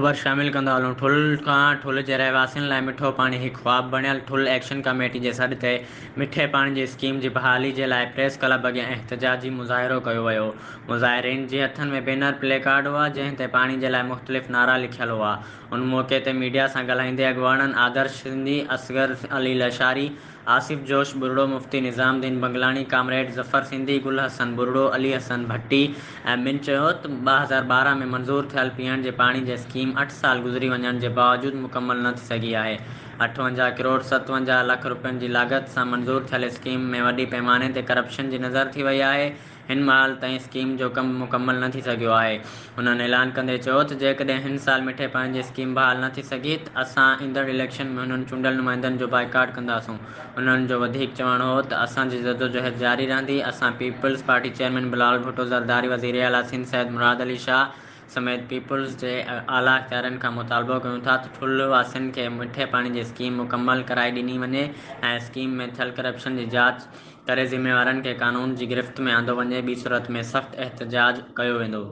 خبر شامل ڪندا هلون ٺل کان ٺل جي رهواسين لاء مٺو پاڻي هڪ خواب بڻيل ٺل ايڪشن ڪميٽي جي سڏ تي مٺي پاڻي جي اسڪيم جي بحالي جي لاء پريس ڪلب اڳيان احتجاجي مظاهرو ڪيو ويو مظاهرين جي هٿن ۾ بينر پلي ڪارڊ هئا جنهن تي پاڻي جي لاء مختلف نعرا لکيل هئا ان موقعي تي ميڊيا سان ڳالهائيندي اڳواڻن آدرش سنڌي، اصغر علي لاشاري، آصف جوش ٻرڙو، مفتي نظام الدين بنگلاڻي، ڪامريڊ ظفر سنڌي، گل حسن ٻرڙو، علي حسن ڀٽي ۽ ٻين چيو ته 2012 ۾ منظور ٿيل پيئڻ جي پاڻي جي اسڪيم اٺ سال گذري وڃڻ جي باوجود مڪمل نه ٿي سگهي آهي، 58 ڪروڙ 57 لک روپين جي لاڳت سان منظور ٿيل اسڪيم ۾ وڏي پئماني تي ڪرپشن جي نظر ٿي وئي آهي، هن مهل تائين اسڪيم جو ڪم مڪمل نه ٿي سگهيو آهي. هنن اعلان ڪندي چيو ته جيڪڏهن هن سال مٺي پاڻي جي اسڪيم بحال نه ٿي سگهي ته اسان ايندڙ اليڪشن ۾ هنن چونڊيل نمائندن جو بائيڪاٽ ڪنداسون. هنن جو وڌيڪ چوڻ هو ته اسان جي جدوجهد جاري رهندي، اسان peoples party chairman Bilawal Bhutto Zardari, وزيراعليٰ سنڌ سيد مراد علي شاهه سميت پيپلز جي اعليٰ اختيارين کان مطالبو ڪيون ٿا ته ٺل واسين کي مٺي پاڻي جي اسڪيم مڪمل ڪرائي ڏني وڃي ۽ اسڪيم ۾ ٿيل ڪرپشن جي جاچ ڪري ذميوارن کي قانون جي گرفت ۾ آندو وڃي ٻي صورت ۾ سخت احتجاج ڪيو ويندو.